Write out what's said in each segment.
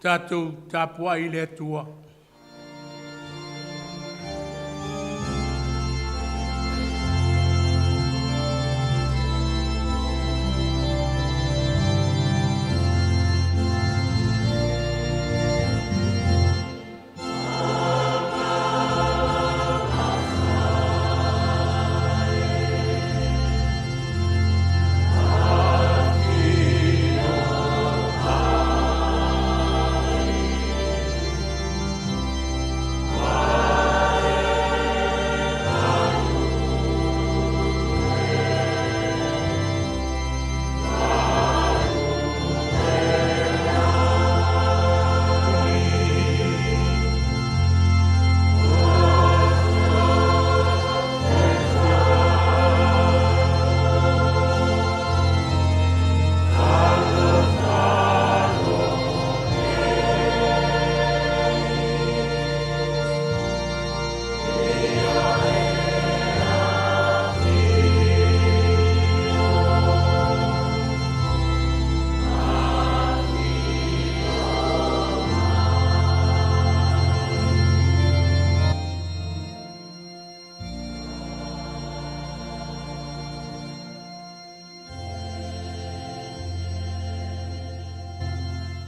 Tatou tapuai i le Atua.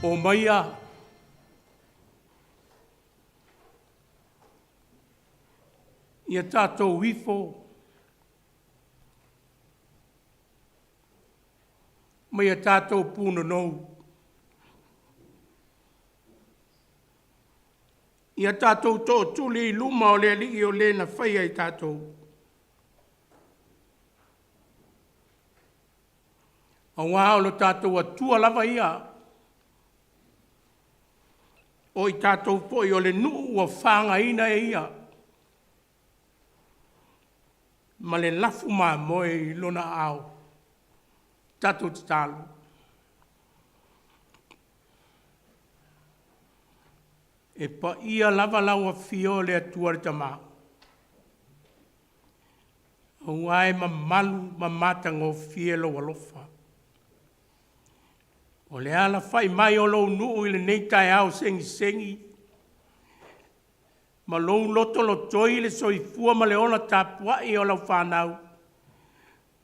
Omaia ia tatou ifo ma ia tatou punonou, ia tatou tootuli i luma o le Alii o Le na faia i tatou, aua o lo tatou Atua lava ia, o i tatou foi o le nuu ua fagaina e Ia ma le lafu mamoe i Lona aao. Tatou tatalo. E paia lava lau afio o le Atua le Tama, aua e mamalu ma matagofie lou alofa. O le alafai mai o lou nuu i lenei taeao segisegi ma lou lotolotoi le soifua ma le ola tapuai o lau fanau,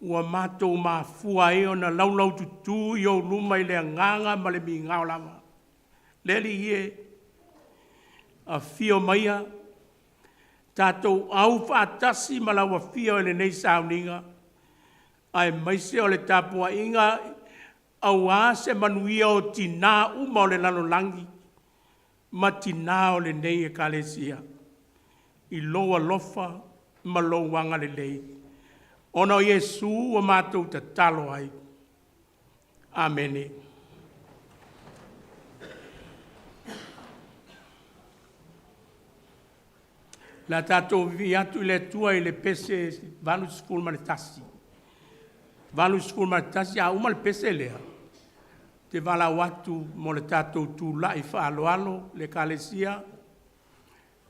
ua matou mafua ai ona laulaututu i ou luma i le agaga ma le migao lava. Le Alii e, afio maia tatou au faatasi ma lau afio i lenei sauniga, aemaise o le tapuaiga aua se manuia o tina uma o le lalolagi ma tina o lenei Ekalesia, i lou alofa ma lou agalelei, ona o Iesu ua matou tatalo ai. Amene. O le a tatou vivii atu i le Atua i le pese 81. 81, a uma le pese lea, ou te valaau atu mo le tatou tulai faaaloalo le Ekalesia,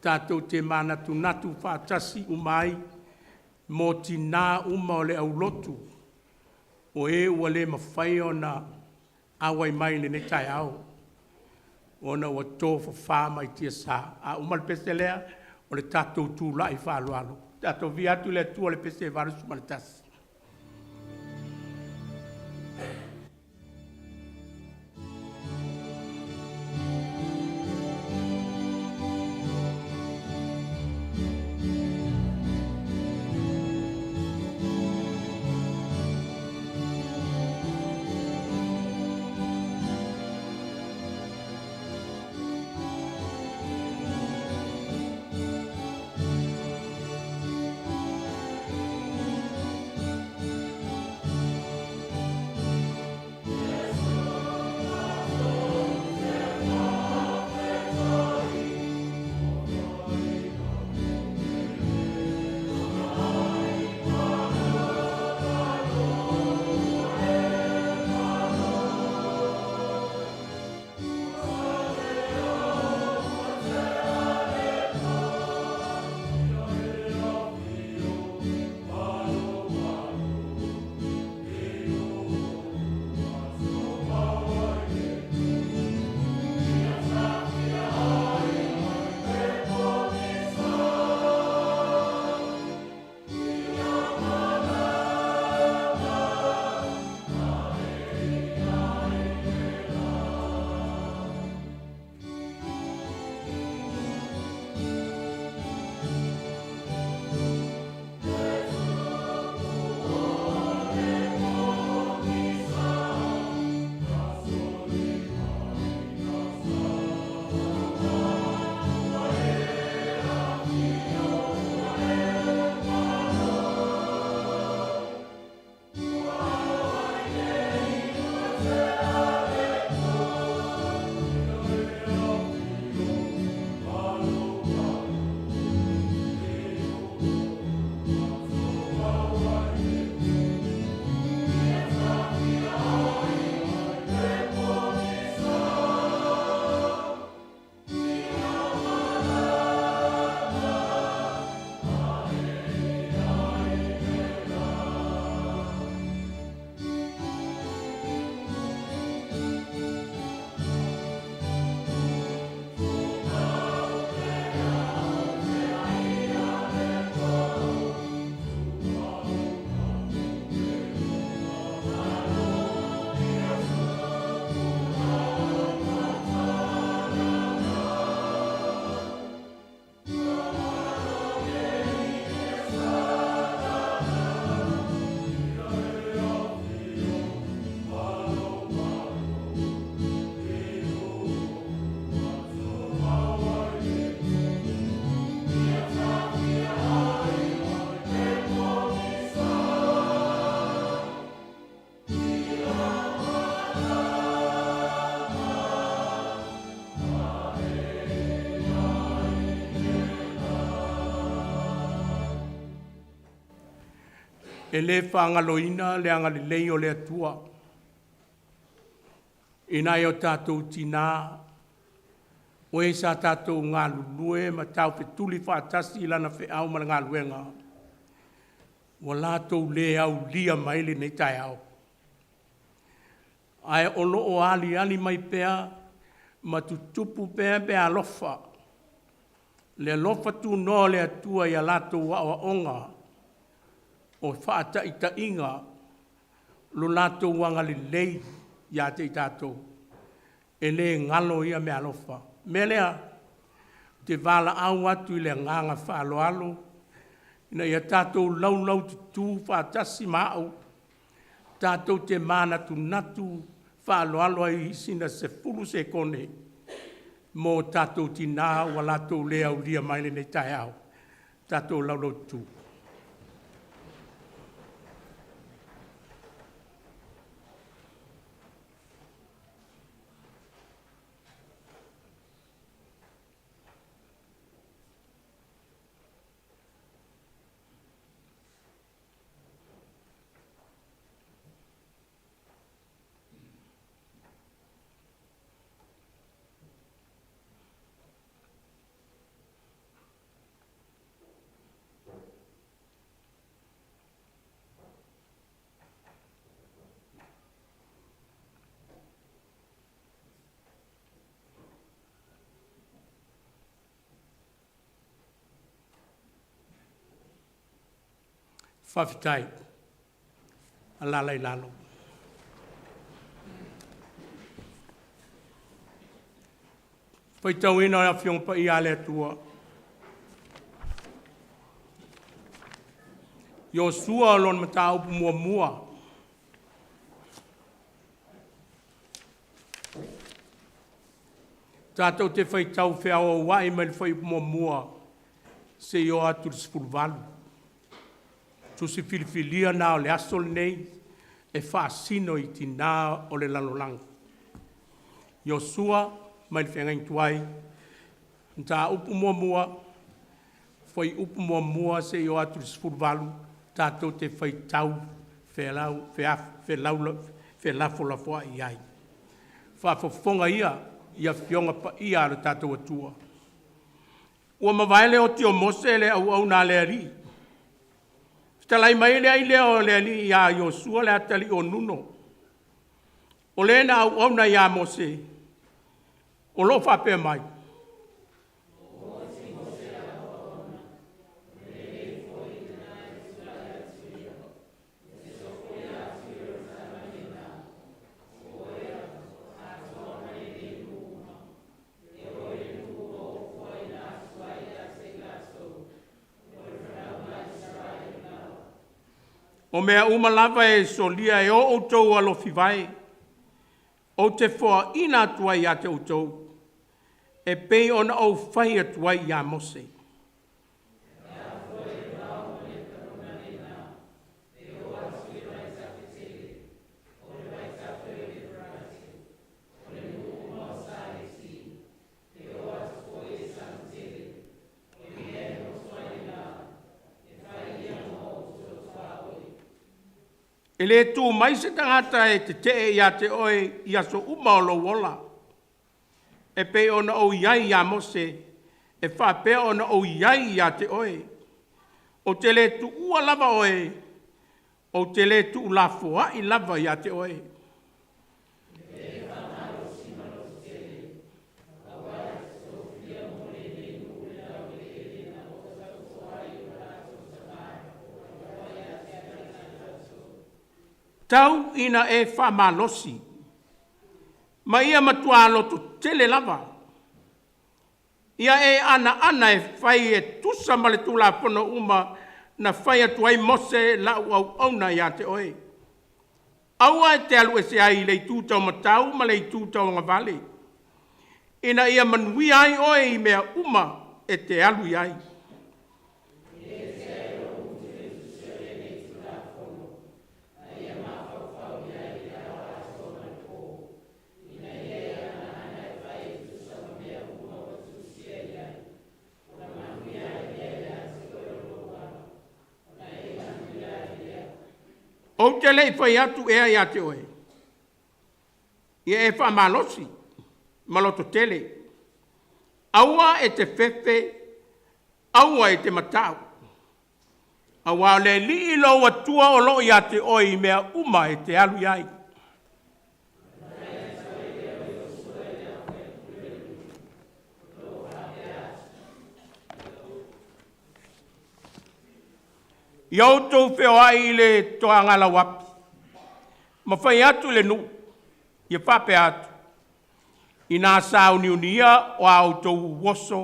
tatou te manatunatu faatasi uma ai mo tina uma o le aulotu o e ua le mafai ona auai mai i lenei taeao ona ua tofafa mai tiasa. A uma le pese lea, o le tatou tulai faaaloalo. Tatou vivii atu i le Atua i le pese 81. E le faagaloina le agalelei o le Atua i nai o tatou tina. O e sa tatou galulue ma taufetuli faatasi i lana feau ma le galuega, ua latou le aulia mai lenei taeao, ae o lo o aliali mai pea ma tutupu pea meaalofa, le alofa tunoa o le Atua i a latou aoaoga, o faataitaiga, lo latou agalelei ia te i tatou, e le galo ia meaalofa. O le mea lea, ou te valaau atu i le agaga faaaloalo ina ia tatou laulaututu faatasi ma au tatou te manatunatu faaaloalo ai i sina 10 sekone mo tatou tina ua latou le aulia mai lenei taeao. Tatou laulaututu. Faafetai. Alaala i lalo. Faitauina o le Afioga Paia a le Atua. Iosua o lona mataupu muamua. Tatou te faitau feaoauai mai le fuaiupu muamua seia oo atu i le 18. Tusi filifilia lena o le aso lenei e faasino i tina o le lalolagi. Iosua mai le feagaiga tuai, mataupu muamua, fuaiupu muamua seia oo atu i le 18, tatou te faitau felafolafoai ai. Faafofoga ia i Afioga Paia a lo tatou Atua. Ua mavae le oti o Mose le auauna a le Alii, fetalai mai ai lea o le Alii ia Iosua le atalii o Nuno, o le na auauna ia Mose, o lo o faapea mai, O mea uma lava e solia e o outou alofivae, ou te foaina atu ai ia te outou, e pei ona ou fai atu ai ia Mose. E le tu mai se tagata e tetee ia te oe i aso uma o lou ola, e pei ona ou i ai ia Mose, e faapea ona ou i ai ia te oe. Ou te le tuua lava oe, ou te le tuulafoai lava ia te oe. Tau ina e faamalosi, ma ia matua lototele lava. Ia e anana e fai e tusa ma le Tulafono uma na fai atu ai Mose lau auauna ia te oe. Aua e te alu ese ai i le itu taumatau ma le itu tauagavale, ina ia manuia ai oe i mea uma e te alu i ai. Ou te le i fai atu ea ia te oe, ia e faamalosi ma lototele. Aua e te fefe, aua e te matau, auā o le Alii lou Atua o loo ia te oe i mea uma e te alu i ai. Ia outou feoai i le toagalauapi, ma fai atu i le nuu, ia faapea atu, ‘Ina sauniunia o a outou oso,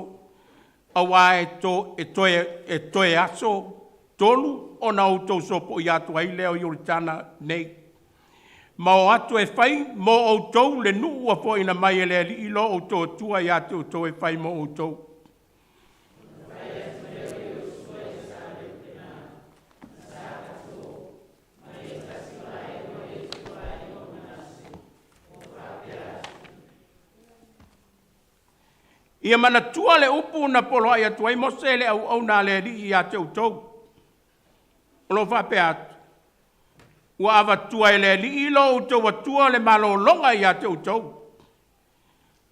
auā e to e toe, e toe aso tolu ona outou sopoia atu ai lea o Ioritana nei, ma o atu e fai mo outou le nuu ua foaina mai e le Alii lo outou Atua ia te outou e fai mo outou.’ Ia manatua le upu na poloai atu ai Mose le auauna a le Alii ia te outou, o lo o faapea atu, ‘Ua avatua e le Alii lo outou Atua le malologa ia te outou,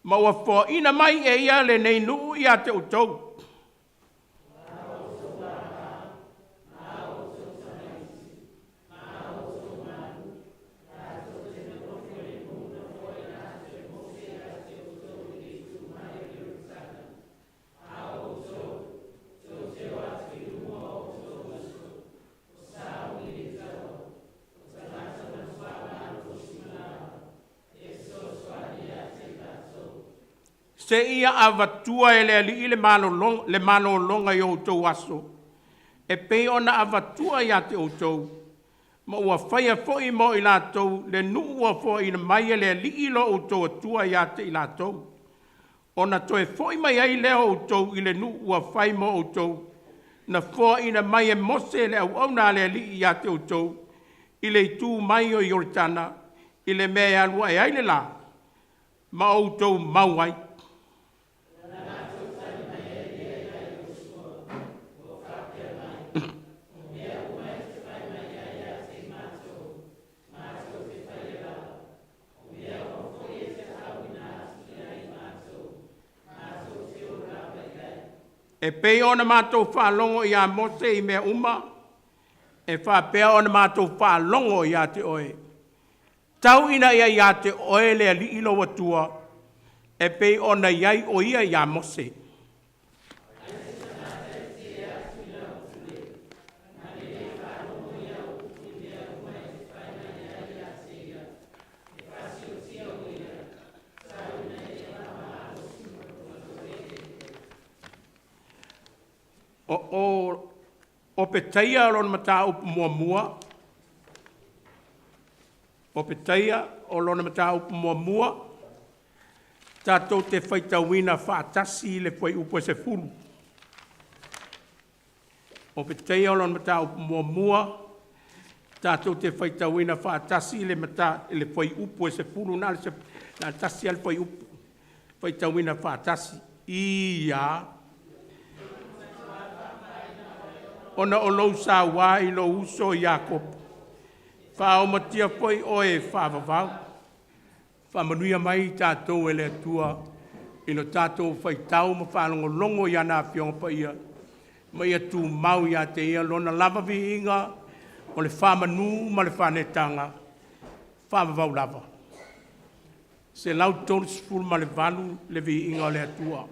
ma ua foaina mai e ia lenei nuu ia te outou.’ Seia avatua e le Alii le malolo- le malologa i outou aso, e pei ona avatua ia te outou, ma ua faia foi mo i latou le nuu ua foaina mai e le Alii lo outou Atua ia te i latou, ona toe foi mai ai lea o outou i le nuu ua fai mo outou, na foaina mai e Mose le auauna a le Alii ia te outou i le itu mai o Ioritana, i le mea e alu ae ai le la, ma outou mau ai. E pei ona matou faalogo ia Mose i mea uma, e faapea ona matou faalogo ia te oe, tau ina ia ia te oe le Alii lou Atua, e pei ona i ai o Ia ia Mose. O o Opetaia o lona mataupu muamua, Opetaia o lona mataupu muamua, tatou te faitauina faatasi le fuaiupu e 10. Opetaia o lona mataupu muamua, tatou te faitauina faatasi le mata- le fuaiupu e 10, na o le na o le tasi lava le fuaiupu, faitauina faatasi. I a, ona o lou saua i lou uso Iakopo, faaomatia foi oe e faavavau. Faamanuia mai i tatou e le Atua i lo tatou faitau ma faalogologo i ana Afioga Paia, ma ia tumau ia te Ia Lona lava viiga, o le faamanu ma le faaneetaga, faavavau lava. 138 le viiga o le Atua.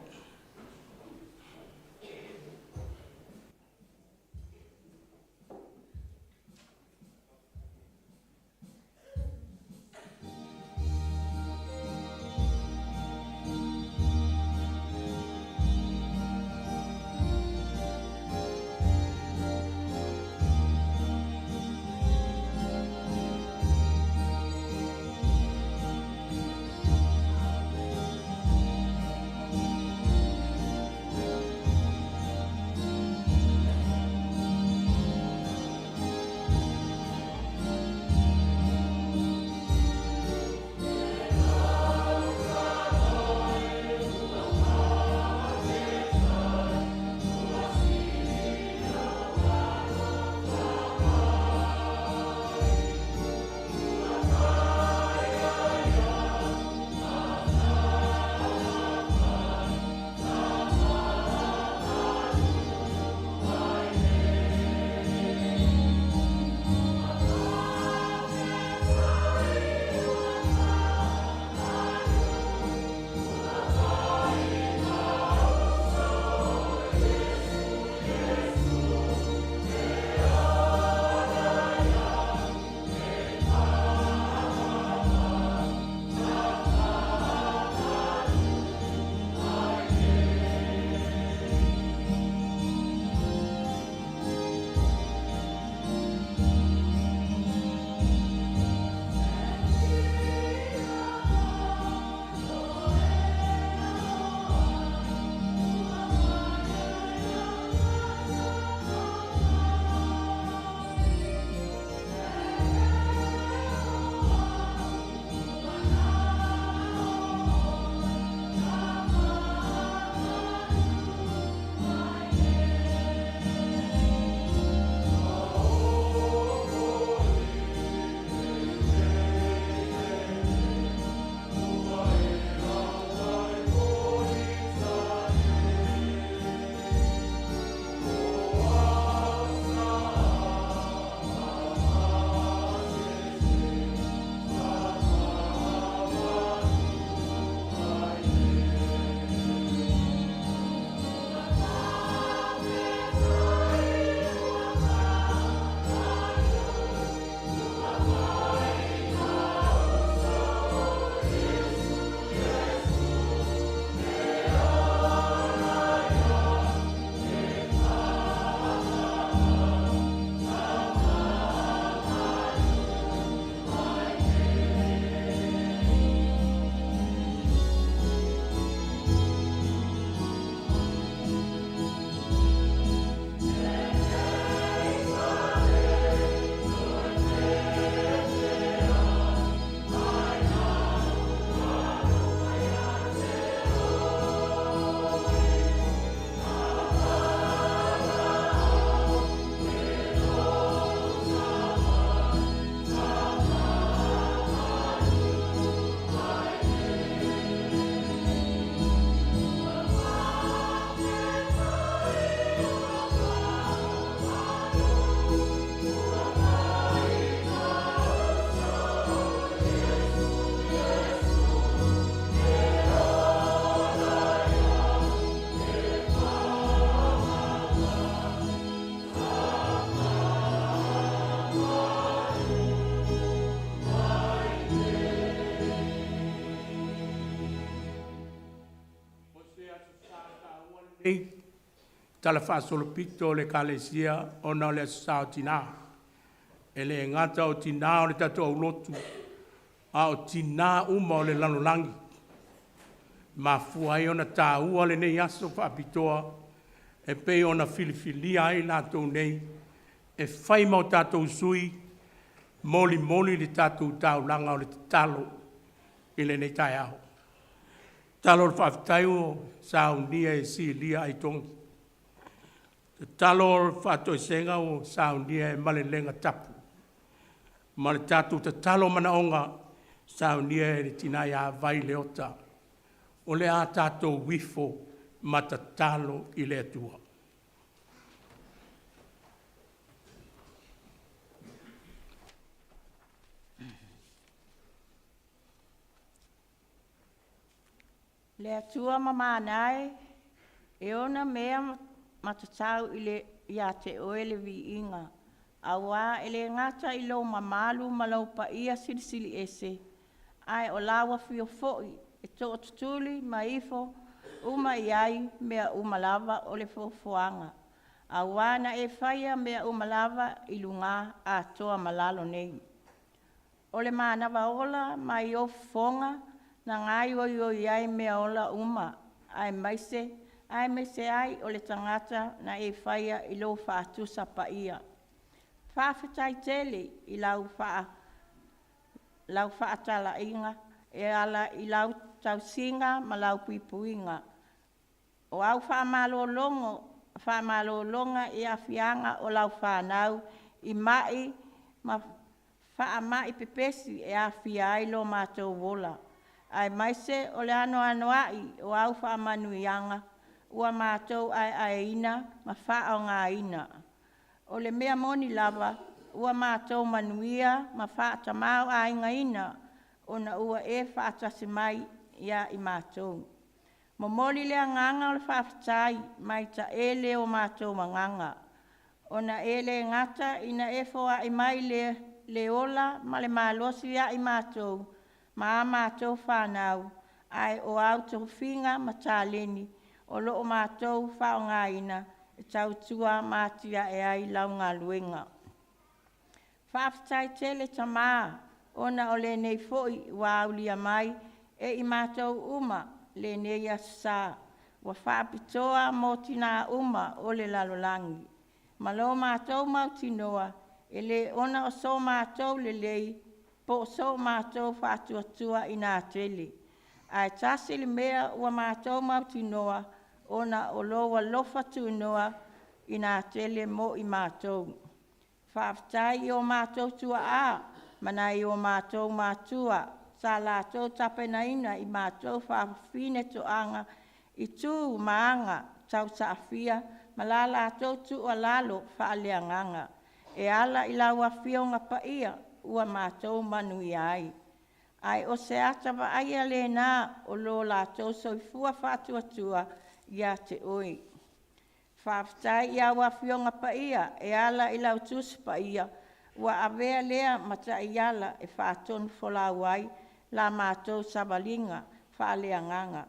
Nei talafaasolopito o le Ekalesia ona o le Aso Sa o Tinã. E le gata o tinã o le tatou aulotu, a o tinã uma o le lalolagi. E mafua ai ona taua lenei aso faapitoa e pei ona filifilia ai latou nei e fai ma o tatou sui, molimoli le tatou taulaga o le tatalo i lenei taeao. Tatalo o le faafetai ua saunia e Silia Aitogi. Tatalo o le faatoesega ua saunia e Malelega Tapu. Ma le tatou tatalo o manaoga, saunia e le tina ia Vai Leota. O le a tatou ifo ma tatalo i le Atua. Le Atua mamana e, e ona mea ma tatau ia te Oe le viiga, auā e le gata i lou mamalu ma lou paia silisili ese, ae o lau Afio foi e tootutuli ma ifo uma i ai mea uma lava o le foafoaga, auā na e faia mea uma lava i lugā atoa ma lalo nei. O le manava ola mai ou fofoga na gaoioioi ai meaola uma, aemaise aemaise ai o le tagata na e faia i lou faatusa paia. Faafetai tele i lau faatalaiga e ala i lau tausiga ma lau puipuiga. O au faamalologa i aafiaga o lau fanau i mai ma faamai pepesi e aafia ai lo matou ola, aemaise o le anoanoai o au faamanuiaga ua matou aeaeina ma faaaogaina. O le mea moni lava, ua matou manuia ma faatamaoaigaina ona ua e faatasi mai ia i matou. Momoli le agaga o le faafetai mai taele o matou agaga, ona e le gata ina e foai mai le ola ma le malosi ia i matou ma a matou fanau, ae o au tofiga ma taleni o lo o matou faaaogaina e tautua ma atiae ai lau galuega. Faafetai tele Tama ona o lenei foi ua aulia mai e i matou uma lenei Aso Sa ua faapitoa mo tina uma o le lalolagi, ma lo matou mautinoa, e le ona o so matou lelei po o so matou faatuatuaina tele, ae tasi le mea ua matou mautinoa, ona o lou alofa tunoa inatele mo i matou. Faafetai i o matou tuaa ma nai o matou matua sa latou tapenaina i matou faafafine toaga i tu ma aga tausaafia ma la latou tuualalo faaleagaga e ala i lau Afioga Paia ua matou manuia ai. Ae o se ata vaaia lena o lo latou soifua faatuatua ia te Oe. Faafetai i au Afioga Paia e ala i lau Tusi Paia ua avea lea ma taiala e faatonufolau ai la matou savaliga faaleagaga.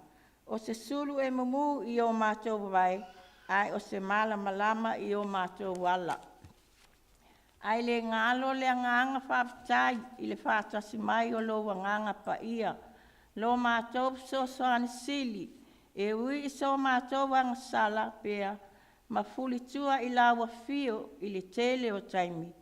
O se sulu e mumu i o matou mavae, ae o se malamalama i o matou ala. Ae le galo le agaga faafetai i le faatasi mai o lou Agaga Paia, lo matou fesoasoani sili, e ui i so matou agasala pea ma fulitua i lau Afio i le tele o taimi,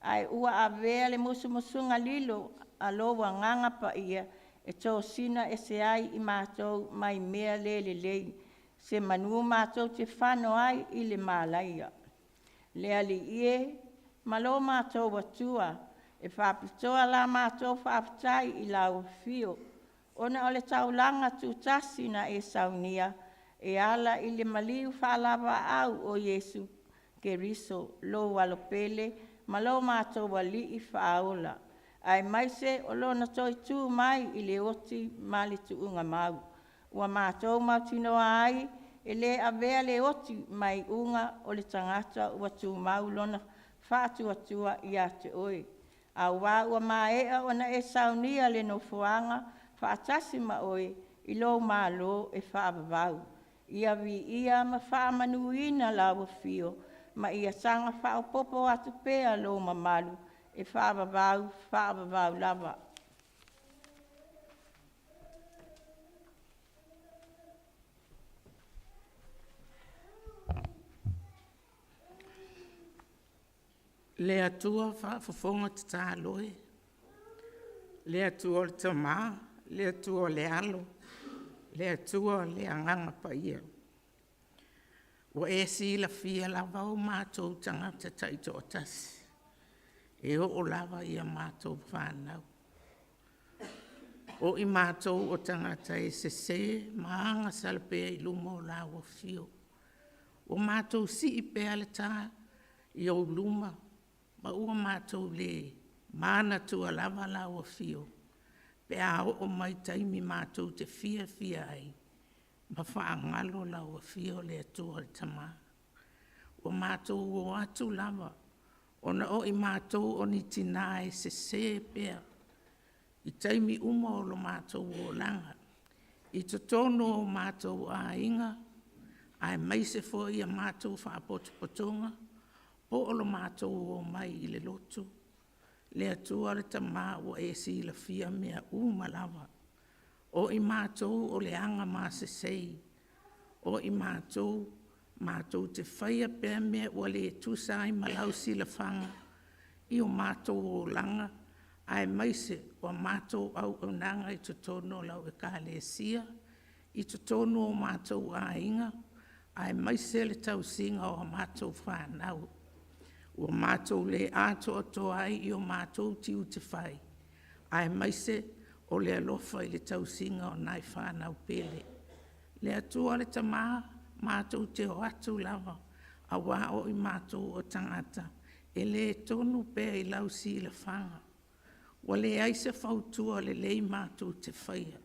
ae ua avea le musumusuga lilo a lou Agaga Paia e tosina ese ai i matou mai mea le lelei, semanu matou te fano ai i le malaia. Le Alii e ma lo matou Atua, e faapitoa la matou faafetai i lau Afio, ona o le taulaga tutasi na e saunia e ala i le maliu faalevaavaau o Iesu Keriso lou Alo pele ma lo matou Alii Faaola, aemaise o Lona toe tu mai i le oti ma le tuugamau. Ua matou mautinoa ai, e le avea le oti ma iuga o le tagata ua tumau lona faatuatua ia te Oe, auā ua maea ona e saunia le nofoaga faatasi ma Oe i lou Malo e faavavau. Ia viia ma faamanuina lau afio, ma ia saga faaopoopo atu pea lou mamalu e faavavau, faavavau lava. Le Atua faafofoga tatalo e, le Atua o le Tama, le Atua o le Alo, le Atua le Agaga Paia. Ua e silafia lava o matou tagata taitoatasi, e oo lava ia matou fanau. O i matou o tagata e sese ma agasala pea i luma o lau Afio. Ua matou sii pea le ta i ou luma ma ua matou le manatua lava lau Afio pe a oo mai taimi matou te fiafia ai ma faagalo lau Afio le Atua le Tama. Ua matou o atu lava ona o i matou o ni tina e sese pea i taimi uma o lo matou olaga, i totonu o matou aiga aemaise foi a matou faapotopotoga po o lo matou o mai i le lotu. Le Atua le Tama ua e silafia mea uma lava. O i matou o le agamasese, o i matou matou te faia pea mea ua le tusa ai ma lau silafaga i o matou olaga aemaise o a matou auaunaga i totonu o lau Ekalesia, i totonu o matou aiga, aemaise le tausiga o a matou fanau. Ua matou le atoatoa ai i o matou tiute fai, aemaise o le alofa i le tausiga o nai fanau pele. Le Atua le Tama, matou te o atu lava aua o i matou o tagata e le tonu pea i lau silafaga. Ua leai se fautua lelei matou te faia,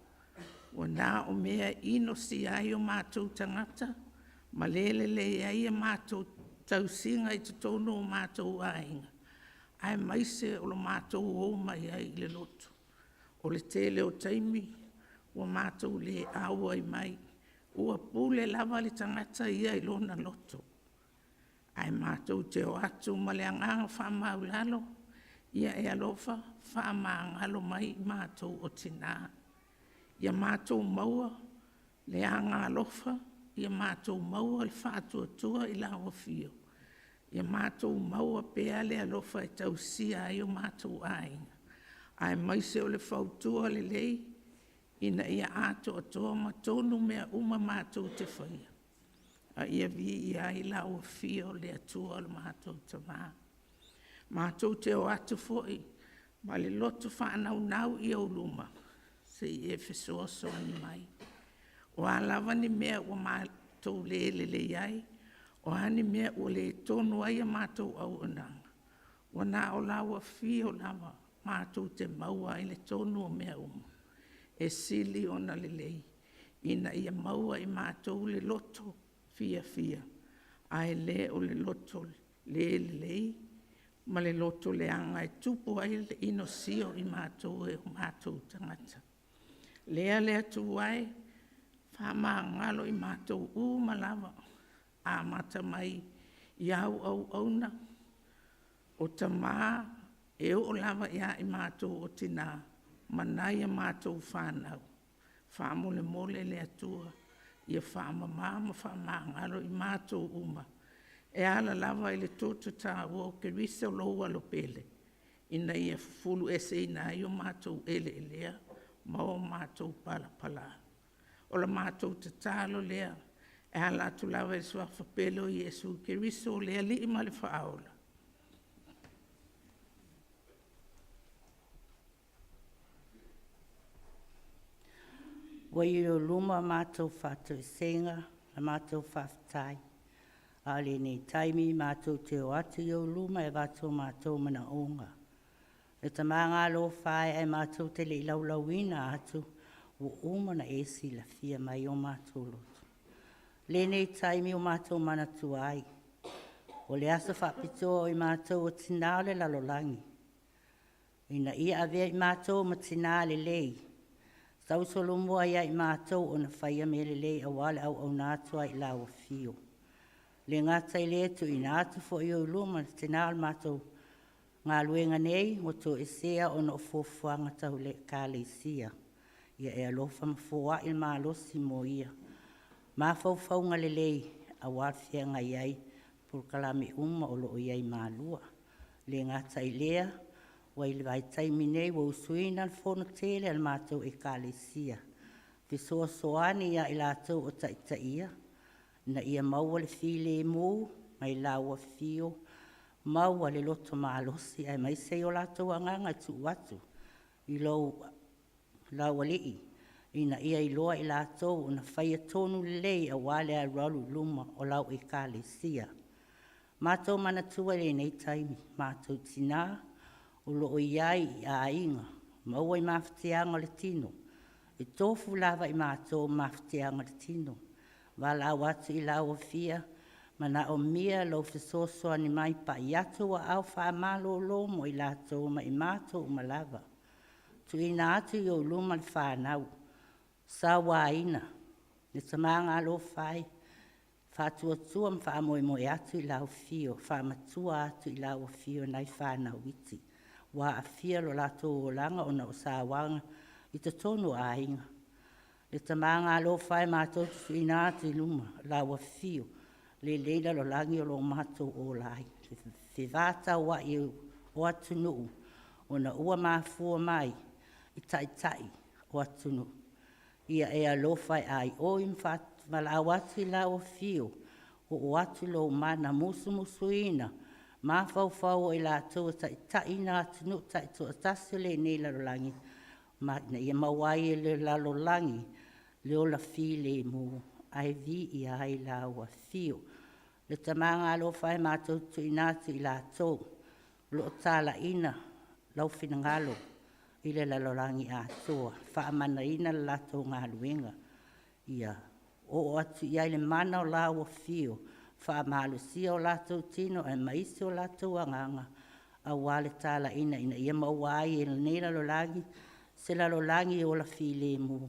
ua na o mea e inosia ai o matou tagata ma le lelei ai a matou tausiga i totonu o matou aiga, aemaise o lo matou o mai ai i le lotu. O le tele o taimi ua matou le auai mai, ua pule lava le tagata ia i lona loto. Ae matou te o atu ma le agaga faamaualalo, ia e alofa faamagalo mai i matou o tina. Ia matou maua le agaalofa, ia matou maua le faatuatua i lau Afio, ia matou maua pea le alofa e tausia ai o matou aiga, aemaise o le fautua lelei ina ia atoatoa ma tonu mea uma matou te faia, a ia viia ai lau Afio le Atua lo matou Tama. Matou te o atu foi ma le loto faanaunau i ou luma, se i e fesoasoani mai. O a lava ni mea ua matou le lelei ai, o a ni mea ua le tonu ai a matou auaunaga, ua na o lau Afio lava matou te maua ai le tonu o mea uma, e sili ona lelei ina ia maua e matou le loto fiafia, ae le o le loto le lelei ma le loto leaga e tupu ai le inosia o i matou e o matou tagata. Lea le Atua e, faamagalo i matou uma lava, amata mai i au auauna, o tama e oo lava ia i matou o tina ma nai a matou fanau. Faamolemole le Atua, ia faamama ma faamagalo i matou uma, e ala lava i le toto taua o Keriso lou Alo pele, ina ia fufulueseina ai o matou eleelea ma o matou palapala. O le matou tatalo lea e ala atu lava i le suafa pele o Iesu Keriso o le Alii ma le Faaola. Ua i ou luma matou faatoesega ma matou faafetai, a o lenei taimi matou te o atu i ou luma e avatu o matou manaoga. Le Tama galofa e, ae matou te le i laulauina atu, ua uma ona e silafia mai o matou loto. O lenei taimi ua matou manatua ai, o le aso faapitoa o i matou o tina o le lalolagi, ina ia avea i matou ma tina lelei. Tausolomua ia i matou ona faia mea lelei auā le auauna atu ai i lau afio. Le gata i lea, tuuina atu foi i ou luma le tinā o le matou galuega nei ua toesea ona o fuafuaga tau le Ekalesia. Ia e alofa ma foai le malosi mo ia mafaufauga lelei aua le feagai ai polokalame uma o lo o i ai i Malua. E le gata i lea, ua i le vaitaimi nei ua usuina le fono tele a le matou Ekalesia, fesoasoani ia i latou o taitaia ina ia maua le filemu mai lau afio, maua le loto malosi aemaise o latou agaga e tuu atu i lau Alii ina ia iloa e i latou ona faia tonu lelei aua le alualu i luma o lau Ekalesia. Matou manatua i lenei taimi matou tinã o lo o i ai i aiga, maua i mafatiaga o le tino, e tofu lava i matou ma mafatiaga o le tino. Valaau atu i lau Afia, manaomia lou fesoasoani mai, pai atu ou aao faamalolo mo i latou ma i matou uma lava. Tuuina atu i ou luma le fanau, sauaina le tama galofa e, faatuatua ma faamoemoe atu i lau Afio, faamatua atu i lau Afio nai fanau iti ua aafia lo latou olaga ona o sauaga i totonu o aiga. Le tama galofa e, matou te tuuina atu i luma o lau Afio lenei lalolagi o lo o matou ola ai, fevataua'i o atunuu ona ua mafua mai i taitai o atunuu. Ia e alofa e aioi ma valaau atu i lau Afio, oo atu lou mana musumusuina mafaufau o i latou o taitaiina atunuu taitoatasi o lenei lalolagi, ina ia maua ai e le lalolagi le ola filemu ae viia ai lau Afio. Le Tama galofa e, matou te tuuina atu i latou o lo o talaiina lou finagalo i le lalolagi atoa, faamanaina le latou galuega, ia oo atu i ai le mana o lau Afio, faamalosia o latou tino aemaise o latou agaga aua le talaiina ina ia maua ai e lenei lalolagi se lalolagi ola filemu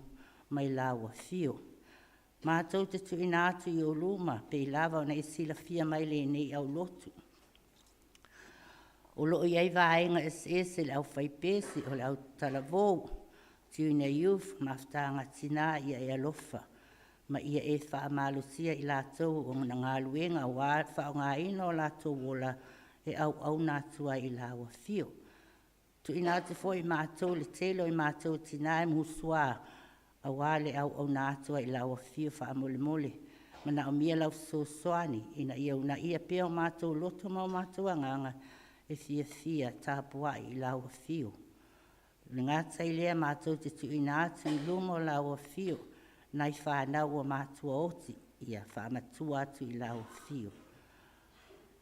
mai lau Afio. Matou te tuuina atu i ou luma pei lava ona e silafia mai lenei aulotu o lo o i ai vaega eseese, le aufaipesi o le autalavou, Junior Youth, Mafutaga a Tina. Ia e alofa ma ia e faamalosia i latou ona galuega aua le faaaogaina o latou ola e auauna atu ai i lau Afio. Tuuina atu foi i matou le tele o i matou o tina e musua aua le auauna atu ai i lau Afio. Faamolemole, e manaomia lau fesoasoani ina ia uunaia pea o matou loto ma o matou agaga e fiafia e tapuai i lau Afio. E le gata i lea, matou te tuuina atu i luma o lau Afio nai fanau ua matua oti, ia faamatua atu i lau Afio.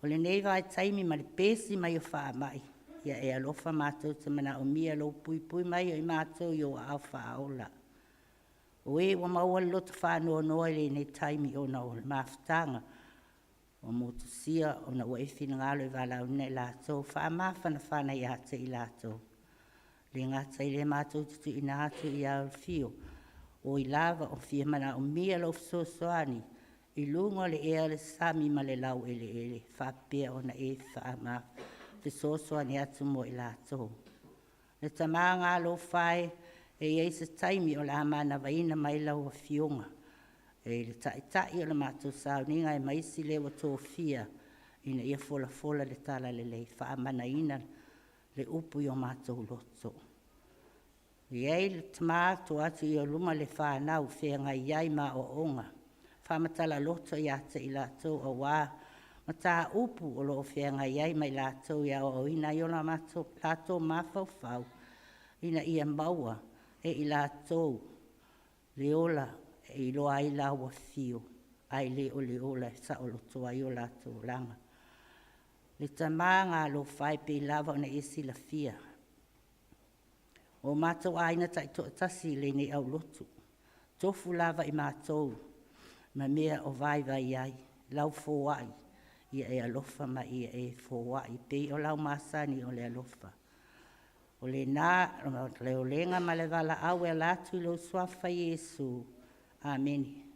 O lenei vaitaimi ma le pesi mai o faamai, ia e alofa matou te manaomia lou puipui mai o i matou i ou aao faaola. O e ua maua le loto faanoanoa i lenei taimi ona o le mafutaga ua motusia ona ua e finagalo e valaauina i latou, faamafanafana ia te i latou. E le gata i lea, matou te tuuina atu i lau Afio o i lava o fia manaomia lou fesoasoani i luga o le ea, le sami ma le laueleele, faapea ona e fesoasoani atu mo i latou. Le Tama galofa e, e i ai se taimi o le a manavaina mai lau Afioga i le Taitai o le matou sauniga aemaise le ua tofia ina ia folafola le talalelei, faamanaina le upu i o matou loto. E i ai le Tama, tuu atu i ou luma le fanau o feagai ai ma aoaoga, faamatala loto ia te i latou aua mataupu o lo o feagai ai ma i latou e aoaoina ai o latou mafaufau ina ia maua e i latou le ola e iloa ai lau afio ae le o le ola e saoloto ai o latou olaga. Le Tama galofa e, pei lava ona e silafia o matou aiga taitoatasi lenei aulotu, tofu lava i matou ma mea o vaivai ai lau foai. Ia e alofa ma ia e foai e pei o lau masani o le alofa. O lena le olega ma le valaau e ala atu i lou Suafa Iesu. Amene.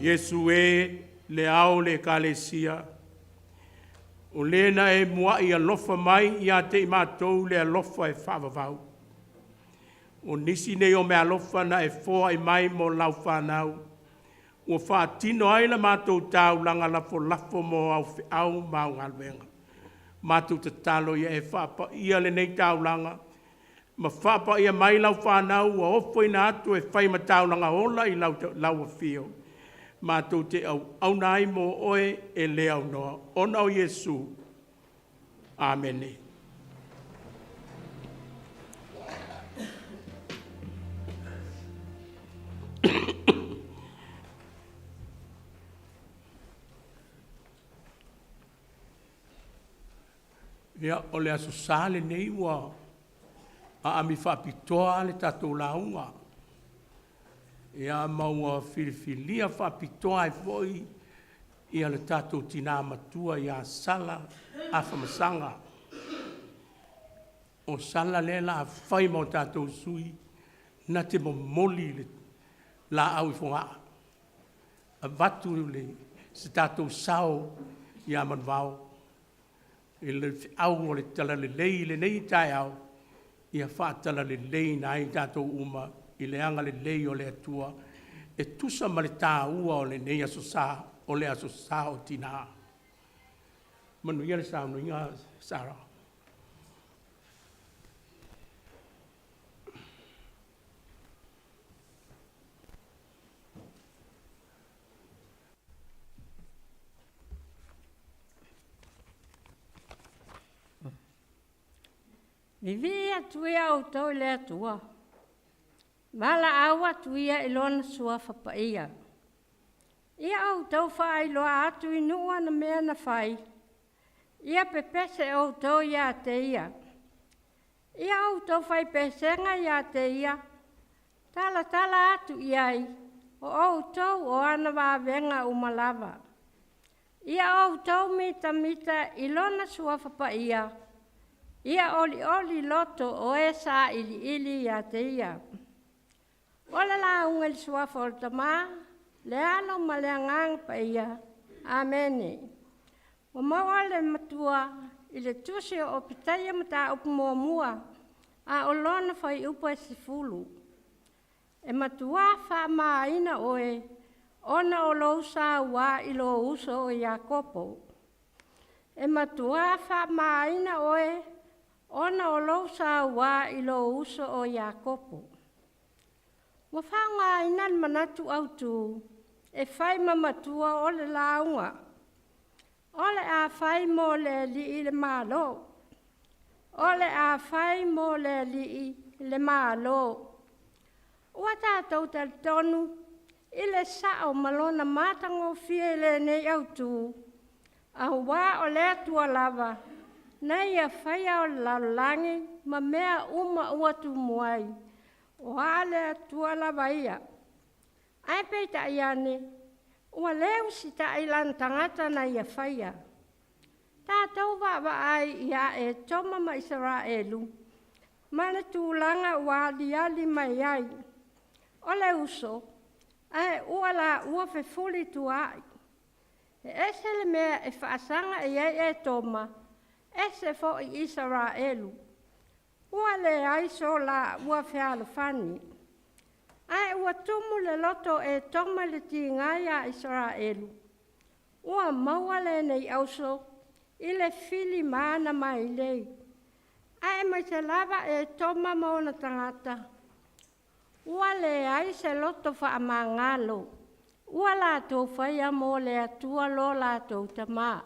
Iesu e, le ao o le Ekalesia, o le na e mua'i alofa mai ia te i matou le alofa e faavavau. O nisi nei o meaalofa na e foai mai mo lau fanau, ua faatino ai la matou taulaga lafolafo mo au feau ma au galuega. Matou tatalo ia e faapaia lenei taulaga ma faapaia mai lau fanau ua ofoina atu e fai ma taulaga ola i lau, lau afio, matou te auauna ai mo oe e le aunoa, ona o Iesu. Amene. Ia, o le Aso Sa lenei ua aami faapitoa le tatou lauga, ia ma ua filifilia faapitoa ai foi ia le tatou tina matua ia Sala Afamasaga. O Sala lea o le a fai ma o tatou sui na te momoli le laau i Fogaa, avatu le, se tatou sao ia Manuvao i le feau o le Talalelei i lenei taeao, ia faatalaleleiina ai tatou uma i le agalelei o le Atua e tusa ma le taua o lenei Aso Sa, o le Aso Sa o Tina. Manuia le saunoaina Sala. Vivii atu ia outou i le Atua, valaau atu ia i Lona Suafa Paia. Ia outou faailoa atu i nuu ana mea na fai, ia pepese outou ia te ia. Ia outou faipesega ia te ia, talatala atu i ai, o outou o ana vavega uma lava. Ia outou mitamita i lona suafa paia, ia olioli loto o e sailiili ia te ia. O le lauga i le suafa o le Tama, le Alo ma le Agaga Paia. Amene. Ua maua le matua i le tusi o Opetaia mataupu muamua, a o lona fuaiupu e 10. E matuā faamāina oe ona o lou sauā i lou uso o Iakopo. E matuā faamāina oe ona o lou sauā i lou uso o Iakopo. Ua faaaogaina le manatu autu e fai ma matua o le lauga. O le a fai mo le Alii le Malo. O le a fai mo le Alii le Malo. Ua tatou talitonu i le sao ma lona matagofie i lenei autu, auā o le Atua lava na ia faia o le lalolagi ma mea uma ua tumuai, o a le Atua lava ia. Ae peitai ane, ua lē usitai lana tagata na ia faia. Tatou vaavaai iā Etoma ma Isaraelu ma le tulaga ua aliali mai ai. O le uso, ae ua laua fefulituaai. E ese le mea e faasaga i ai Etoma, ese foi Isaraelu. Ua leai so laua fealofani. Ae ua tumu le loto o Etoma i le tiga iā Isaraelu. Ua maua lenei auso i le fili ma ana mailei. Ae aemaise lava Etoma ma ona tagata, ua leai se loto faamagalo, ua latou faia mo le Atua lo latou Tamā.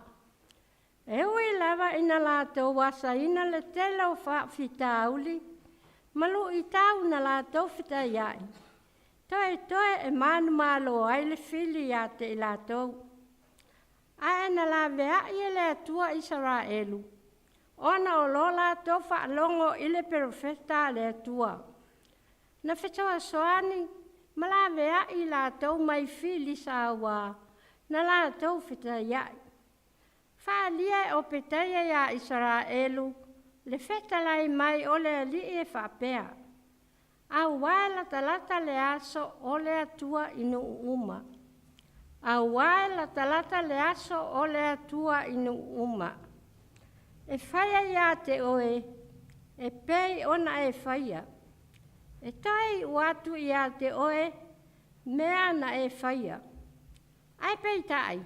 E ui lava ina latou asaina le tele o faafitauli ma luitau na latou fetaiai, toetoe e manumalo ai le fili ia te i latou. Ae na laveai e le Atua Isaraelu, ona o lo latou faalogo i le perofeta a le Atua. Na fesoasoani ma laveai i latou mai fili sauā na latou fetaiai. Faaalia e Opetaia iā Isaraelu le fetalai mai o le Alii e faapea, Auā e latalata le aso o le Atua i nuu uma. Auā e latalata le aso o le Atua i nuu uma. E faia iā te oe e pei ona e faia. E toe iu atu iā te oe mea na e faia. Ae peitai,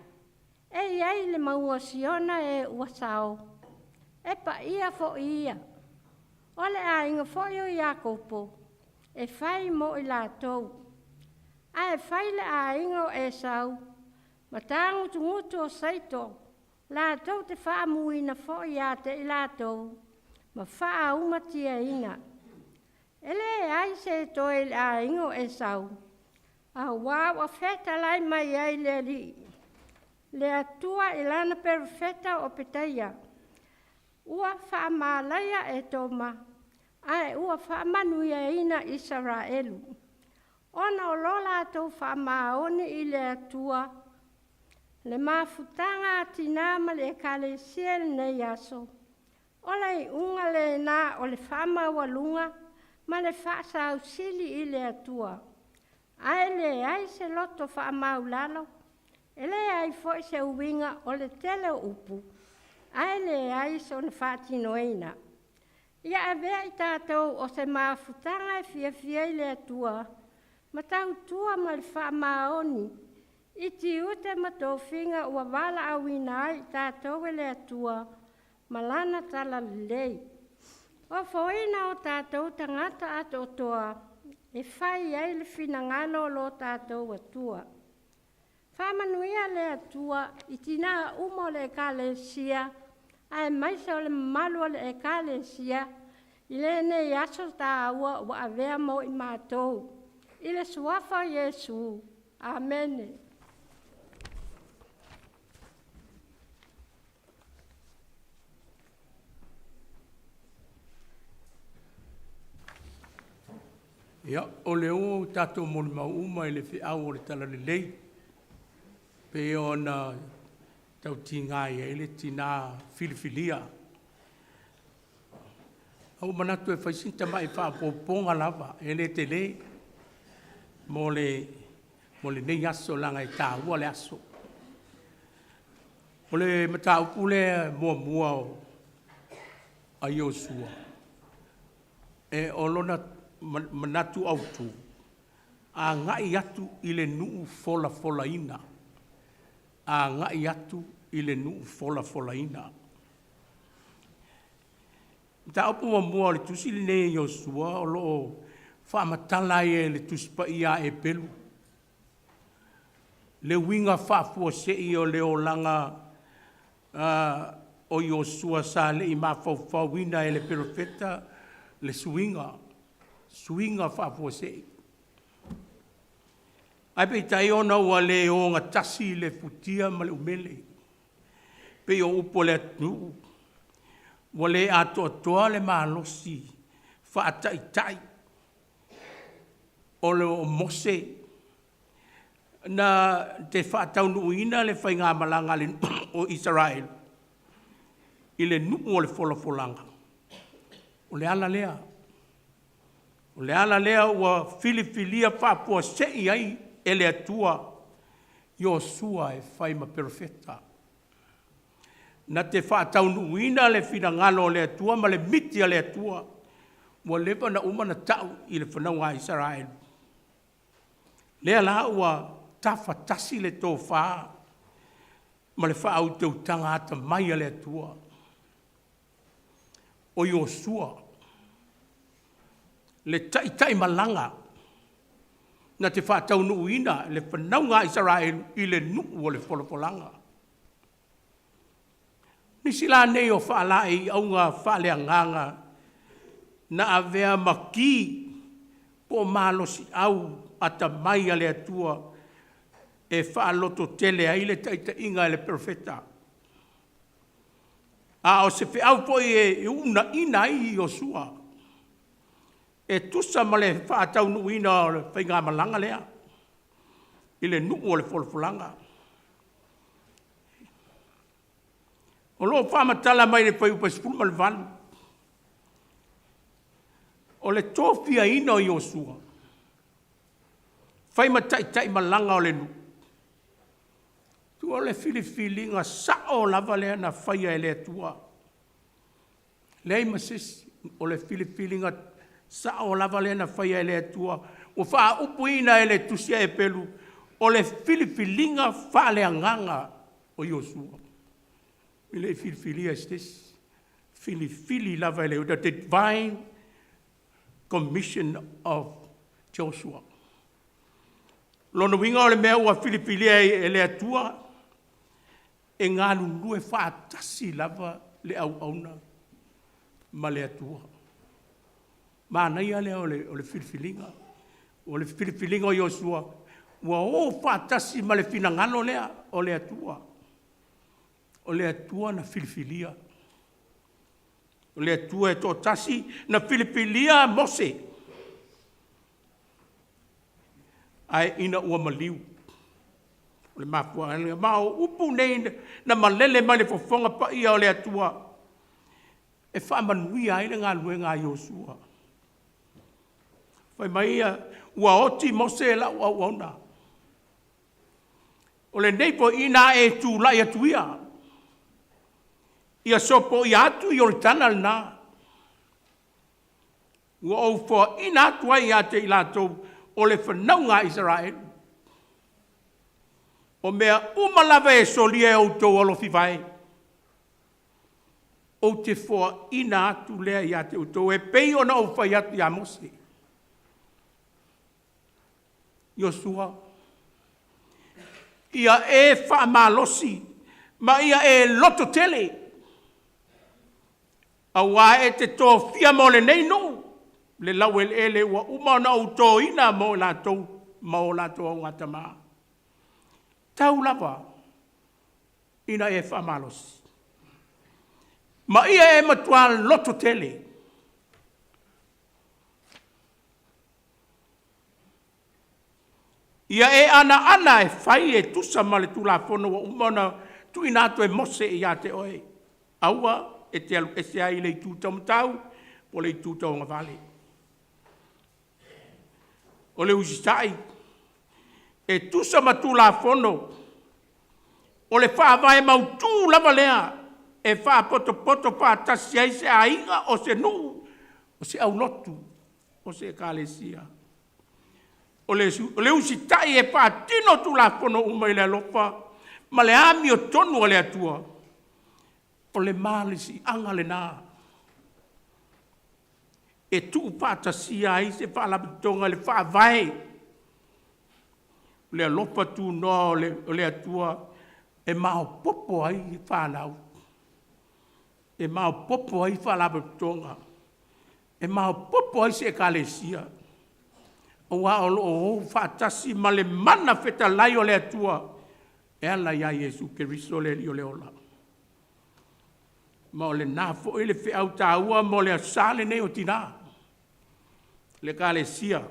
e i ai le mauga o Siona e ua sao, e paia foi ia. O le aiga foi o Iakopo e fai mo i latou. Ae fai le aiga o Esau ma tagutugutu o Seito latou te faamuina foi ia te i latou ma faaumatiaina. E leai se toe i le aiga o Esau, auā ua fetalai mai ai le Alii, le Atua i lana perofeta o Opetaia, Ua faamalaia Etoma, ae ua faamanuiaina Isaraelu, ona o lo latou faamaoni i le Atua. Le mafutaga a tinā ma le Ekalesia i lenei aso, o le iuga lena o le faamaualuga ma le faasausili i le Atua. Ae leai se loto faamaulalo, e leai foi se uiga o le tele o upu, ae leai sona faatinoina. Ia avea i tatou o se mafutaga e fiafia i le Atua, ma tautua ma le faamaoni i tiute ma tofiga ua valaauina ai i tatou e le Atua ma Lana talalelei. Ofoina o tatou tagata atoatoa e fai ai le finagalo o lo tatou Atua. Faamanuia le Atua i tinā uma o le Ekalesia, aemaise o le mamalu o le Ekalesia i lenei aso taua ua avea mo i matou. I le suafa o Iesu. Amene. Ia, o lea ua tatou molimau uma i le feau o le Talalelei, pei ona tautiga i ai le tina filifilia. Ua ou manatu e fai sina tamai faaopoopoga lava, e le tele, mo lenei aso leaga e taua le aso. O le mataupu lea muamua a Iosua, o lona manatu autu, agai atu i le nuu folafolaina, agai atu i le nuu folafolaina. Mataupu muamua o le tusi lenei a Iosua o lo o faamatala ai e le Tusi Paia a Eperu le uiga faafuasei o le olaga o Iosua sa le i mafaufauina e le Perofeta le suiga, suiga faafuasei. Ae peitai ona ua le ogatasi le futia ma le umele, pei o upu a le atunuu, ua le atoatoa le malosi faataitai o Mose na te faataunuuina le faigamalaga a le o Isaraelu i le nuu o le folafolaga, o le ala lea. O le ala lea ua filifilia faafuasei ai e le Atua Iosua e fai ma perofeta, na te faataunuuina le finagalo o le Atua ma le miti a le Atua ua leva ona uma ona tau i le fanauga a Isaraelu. Lea la ua tafatasi le tofa ma le faautautaga atamai a le Atua, o Iosua, le taitaimalaga na te faataunuuina le fanauga a Isaraelu i le nuu o le folafolaga. Nisi la nei o faalaeiauga faaleagaga na avea ma ki po o malosiau atamai a le Atua e faalototele ai le taitaiga e le perofeta. A o se feau foi e uunaina ai Iosua e tusa ma le faataunuuina o le faigamalaga lea i le nuu o le folafolaga. O lo o faamatala mai i le Fuaiupu 18, o le tofiaina o Iosua, fai ma taitaimalaga o le nuu. O le filifiliga sao lava lea na faia e le Atua. Leai ma se isi, o le filifiliga sao lava lea na faia e le Atua, ua faaupuina e le tusi a Eperu, o le filifiliga faaleagaga o Iosua. E le i filifilia e se isi, filifili lava e le the divine commission of Joshua. Lona uiga o le mea ua filifilia e le Atua, e galulue faatasi lava le auauna ma le Atua. Manaia lea o le filifiliga. O le filifiliga o Iosua, ua o faatasi ma le finagalo lea o le Atua. O le Atua na filifilia. O le Atua e toatasi na filifilia Mose, ae ina ua maliu. O le mafuaaga lea. Ma o upu nei na malele mai le fofoga paia o le Atua e faamanuia ai le galuega a Iosua. Fai mai ia, ua oti Mose lau auauna. O lenei foi ina a e tulai atu ia, ia sopoia atu Ioritana lena, ua ou foaina atu ai ia te i latou o le fanauga a Isaraelu. O mea uma lava e solia e outou alofivae, ou te foaina atu lea ia te outou e pei ona ou fai atu ia Mose. Iosua, ia e faamalosi ma ia e loto tele, aua e te tofia mo lenei nuu le laueleele ua uma ona ou toina mo i latou ma o latou augatama. Tau lava ina e faamalosi, ma ia e matua loto tele. Ia e anoano e fai e tusa ma le tulafono ua uma ona tuuina atu e Mose ia te oe. Aua e te alu ese ai i le itu taumatau po o le itu tauagavale. O le usitai e tusa ma tulafono, o le faavae mautu lava lea e faapotopoto faatasi ai se aiga, o se nuu, o se aulotu, o se ekalesia. O le usitai e faatino Tulafono uma i le alofa ma le amiotonu a le Atua, o le malosiaga lena e tuufaatasia ai se Faalapotopotoga i le Faavae, o le alofa tunoa o le Atua e maopoopo ai fanau, e maopoopo ai Faalapotopotoga, e maopoopo ai se Ekalesia, aua o lo o faatasi ma le mana fetalai o le Atua e ala ia Iesu Keriso le Alii o le ola. Ma o lena foi le feau taua mo le Aso Sa lenei o tina, le Ekalesia.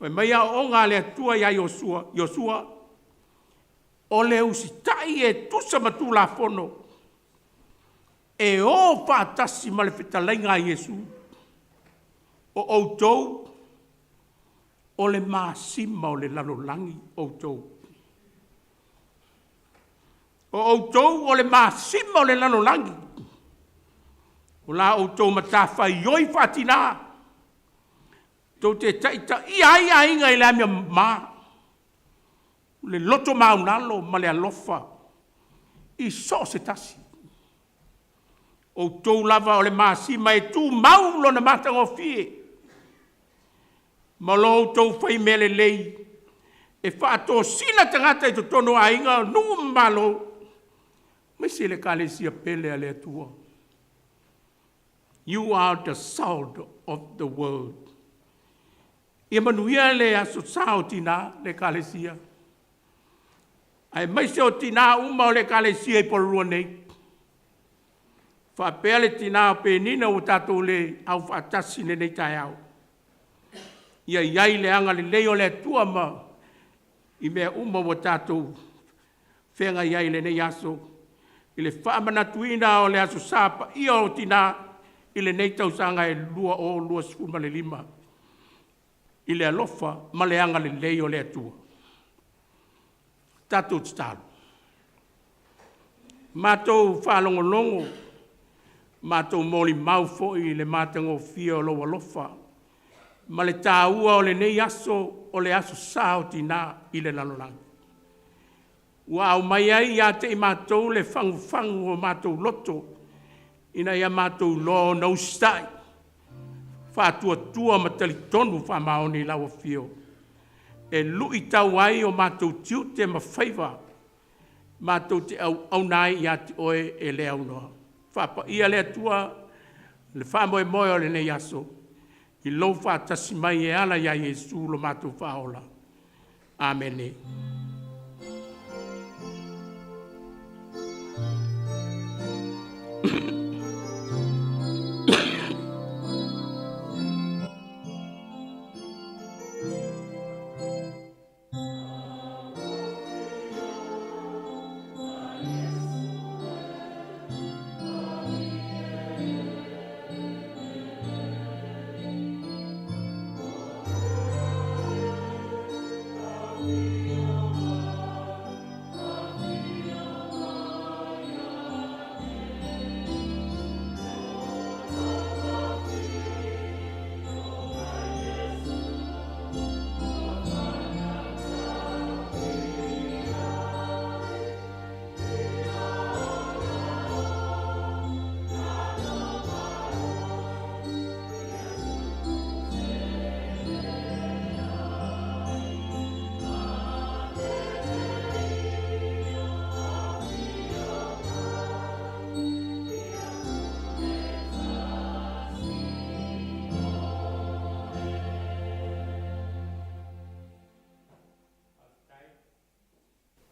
Fai mai aoaoga a le Atua ia Iosua, Iosua, o le usitai e tusa ma Tulafono, e o faatasi ma le fetalaiga a Iesu. O outou, o le masima o le lalolagi outou. O outou o le masima o le lalolagi. O la outou matafaioi faatina, tou te taitaia ai aiga i le amio mama, le loto maualalo ma le alofa i so o se tasi. O outou lava o le masima e tumau lona matagofie, ma lo outou fai mea lelei e faatosina tagata i totonu o aiga, o nuu ma malo, aemaise le Ekalesia pele a le Atua. You are the salt of the world. Ia manuia le Aso Sa o Tina le Ekalesia, aemaise o tina uma o le Ekalesia i Polarua nei, faapea le tina o Penina ua tatou le aufaatasi i lenei taeao. Ia i ai le agalelei o le Atua ma i mea uma ua tatou feagai ai i lenei aso, i le faamanatuina o le Aso Sa paia o Tina i lenei tausaga e 2025, i le alofa ma le agalelei o le Atua. Tatou tatalo. Matou faalogologo, matou molimau foi i le matagofie o lou alofa ma le taua o lenei aso, o le Aso Sa o Tina i le lalolagi, ua aumai ai ia te i matou le fagufagu o matou loto, ina ia matou iloa ona usitai, faatuatua ma talitonu faamaoni i lau afio, e lu'itau ai o matou tiute ma faiva matou te auauna ai ia te Oe e le aunoa. Faapaia le Atua le faamoemoe o lenei aso i lou faatasi mai e ala ia Iesu lo matou Faaola. Amene.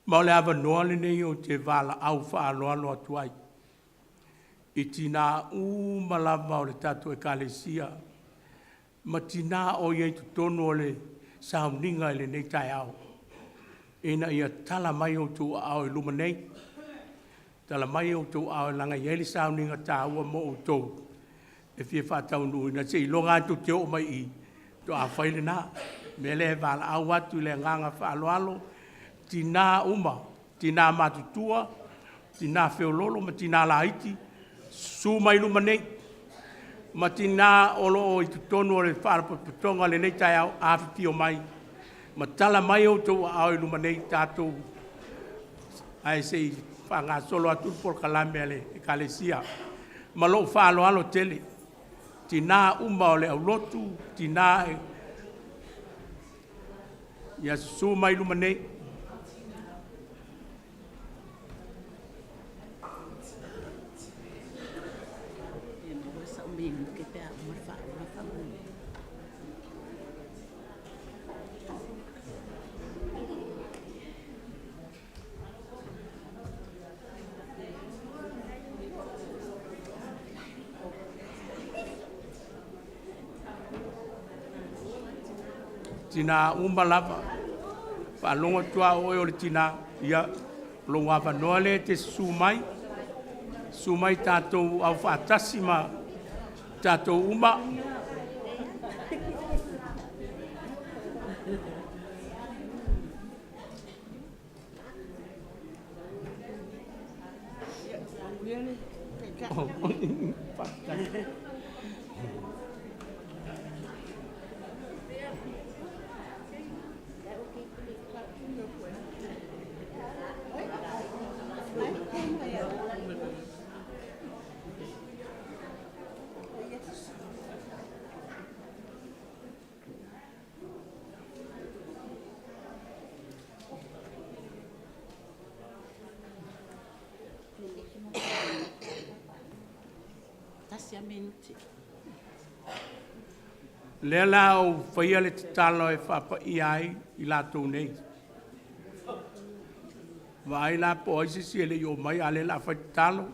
Ma o le avanoa lenei ou te valaau faaaloalo atu ai i tina uma lava o le tatou Ekalesia ma tina o i ai i totonu o le sauniga i lenei taeao, ina ia tala mai outou aao i luma nei, tala mai outou aao leaga e i ai le sauniga taua mo outou e fia faataunuuina, seiloga lava tou te oo mai i i faatoa fai lena. O le mea lea e valaau atu i le agaga faaaloalo, tina uma, tina matutua, tina feoloolo ma tina laiti, susu mai i luma nei, ma tina o lo o i totonu o le faalapotopotoga i lenei taeao, afifio mai ma tala mai outou aao i luma nei tatou ae se i faagasolo atu le polokalame a le Ekalesia. Ma lou faaaloalo tele, tina uma o le aulotu, tina e ia susu mai i luma nei. Fia maua sau minute pe a uma le faaola faamolemole. Tina uma lava, faalogo atu lava o oe o le tina, ia, o lou avanoa lea e te susu mai, susu mai tatou aufaatasi ma tatou uma. Tasi lava minute. Lea la ou faia le tatalo e faapaia ai i latou nei. Vaai la po o ai se isi e le i oo mai, a o lea o le a fai le tatalo.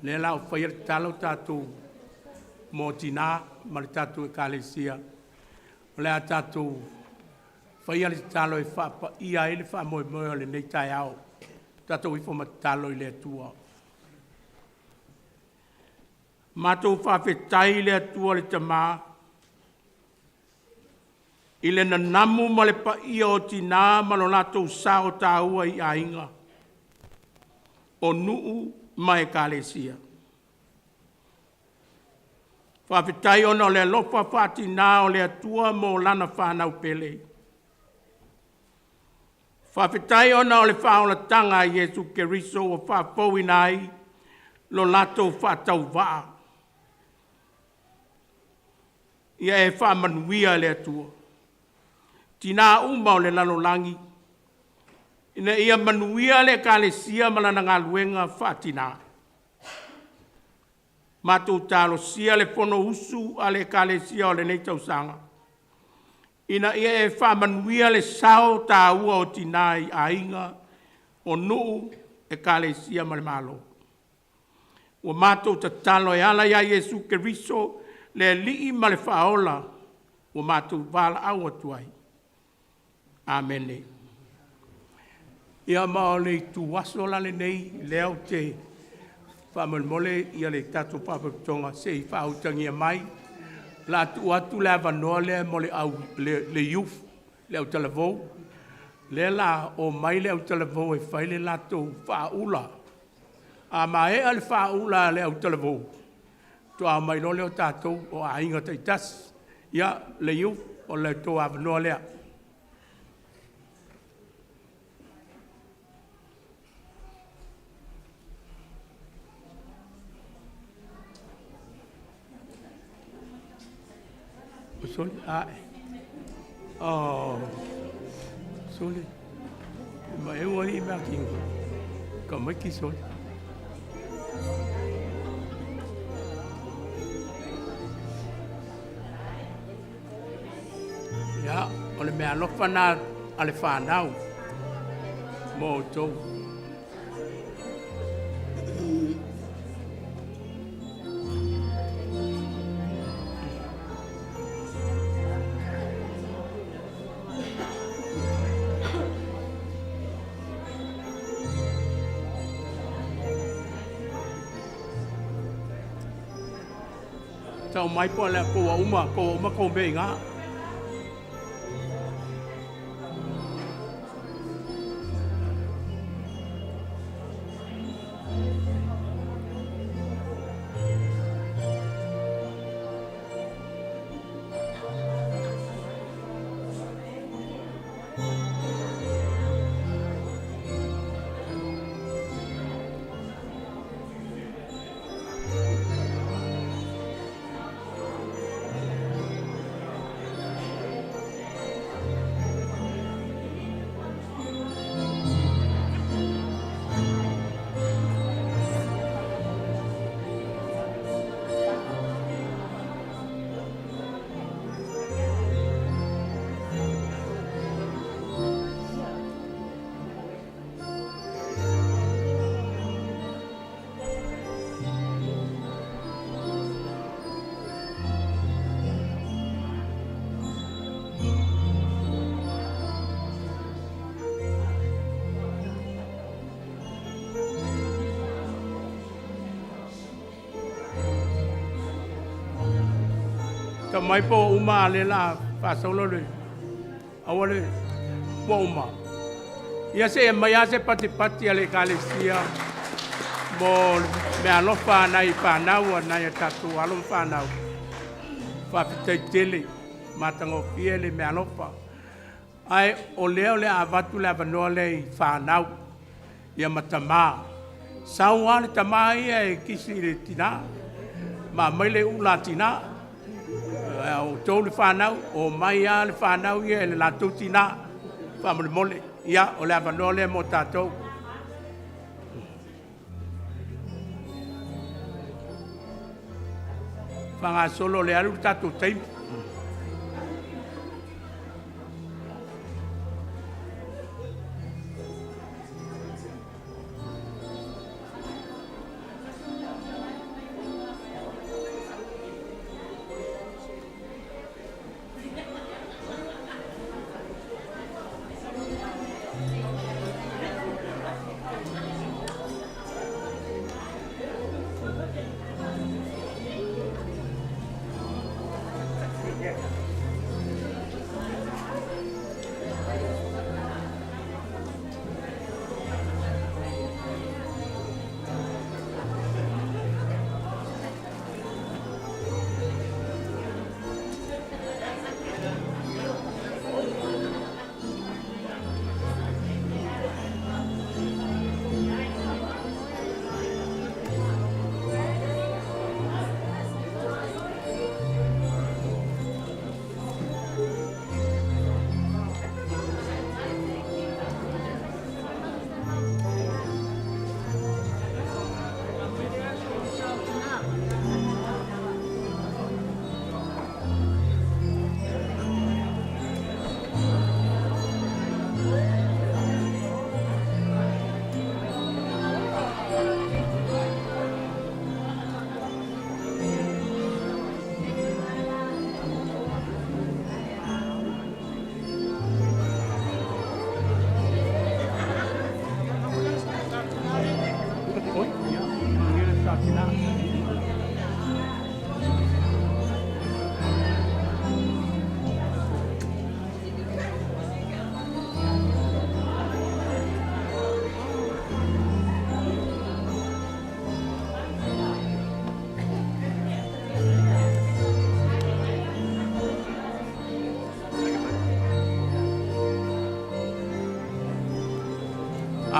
Lea la ua faia le tatalo tatou mo tina ma le tatou Ekalesia. O le a tatou faia le tatalo e faapaia ai le faamoemoe o lenei taeao. Tatou ifo ma tatalo i le Atua. Matou faafetai i le Atua le Tama. I le nanamu ma le paia o tinā ma lo latou sao taua i aiga, o nuu ma ekalesia. Faafetai ona o le alofa faatinā o le Atua mo lana fanau pele. Faafetai ona o le faaolataga a Iesu Keriso ua faafouina ai lo latou faatauvaa. Ia e faamanuia e le Atua. Tinā uma o le lalolagi, ina ia manuia le Ekalesia ma lana galuega faatinā. Matou talosia le Fonousu a le Ekalesia o lenei tausaga, ina ia e faamanuia le sao taua o tinã i aiga, o nuu, Ekalesia ma le Malo. Ua matou tatalo e ala ia Iesu Keriso, le Alii ma le Faaola, ua matou valaau atu ai. Amene. Ia ma o le ituaso la lenei lea ou te faamolemole ia le tatou Faalapotopotoga se i faautagia mai. O le a tuu atu le avanoa lea mo le au le youth, le autalavou, lea o le a omai le autalavou e fai le latou faaula. A maea le faaula a le autalavou, faatoa omai loa lea o tatou o aiga taitasi. Ia, le youth, o le tou avanoa lea. Sole, ma e ua i mea tamaiti sole. Ia, o le meaalofa lena a le fanau mo outou. Tau mai po o le po ua uma, po ua uma kou mea i ina. Tau mai po ua uma a o lea o le a faasolo le… Aua le… Ua uma? Ia se i aumai lava se patipati a le Ekalesia mo le meaalofa a nai fanau a nai a tatou alo ma fanau. Faafetai tele, matagofie le meaalofa. Ae o lea o le a avatu le avanoa lea i fanau, ia ma tama. Sau lava le tama ia e kisi i le tina, ma aumai le ula a tina. O outou le fanau, omai lava le fanau ia i le latou tina, faamolemole. Ia, o le avanoa lea mo tatou. Faagasolo o lea e alu le tatou taimi.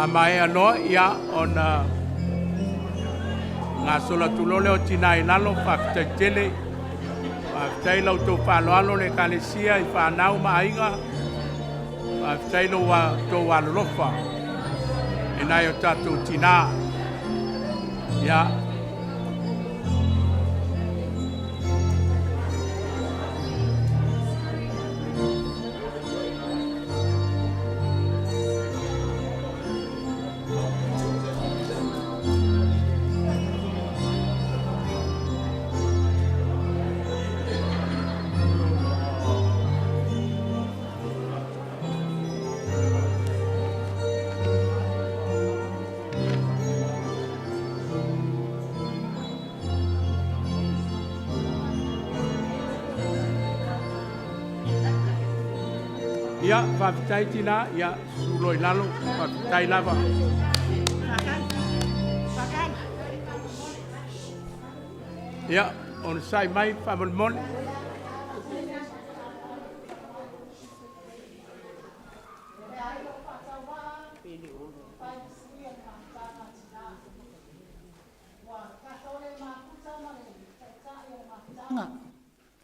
A maea loa, ia, ona gasolo atu loa lea o tinā i lalo, faafetai tele. Faafetai la outou faaaloalo le ekalesia i fanau ma aiga. Faafetai lo outou alolofa i nai o tatou tinā. Ia. Ia, faafetai tinā, ia, susu loa i lalo, faafetai lava. Ia, onosai mai faamolemole.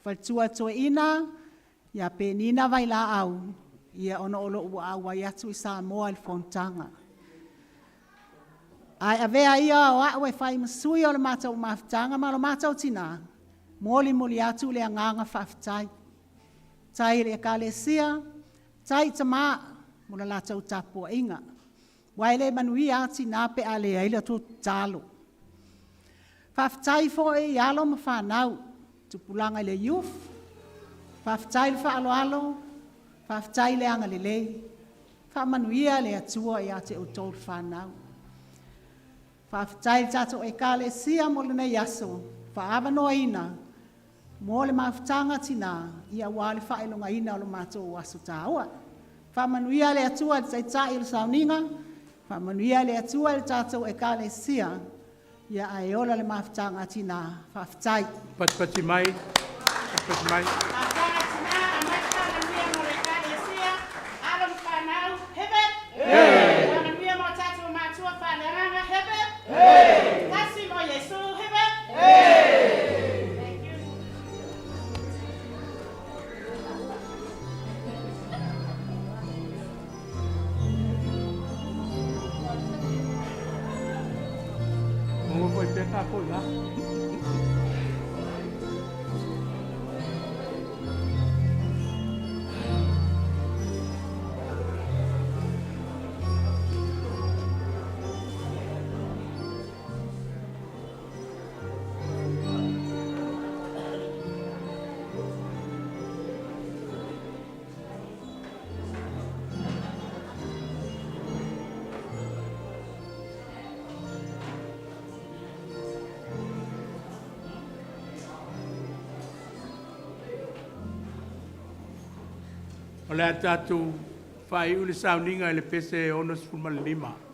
Faletua Toeaina ia Penina Vailaau, ia ona o lou auai atu i Samoa i le Fonotaga. Ae avea ia o au e fai ma sui o le matou mafutaga ma lo matou tina, molimoli atu le agaga faafetai. Faafetai i le Ekalesia, faafetai i tama mo le latou tapuaiga, aua e le manuia lava tina pe a leai la outou tatalo. Faafetai foi i alo ma fanau, tupulaga i le youth, faafetai le faaaloalo, faafetai le agalelei, faamanuia le Atua ia te outou le fanau. Faafetai i le tatou Ekalesia mo lenei aso ua faaavanoaina mo le mafutaga a tina aua le faailogaina o le matou aso taua. Faamanuia le Atua i le Taitai i le sauniga, faamanuia le Atua i le tatou Ekalesia, ae ola le mafutaga a tina. Faafetai. Patipati mai, patipati mai. O le a tatou faaiu le sauniga i le pese e 65.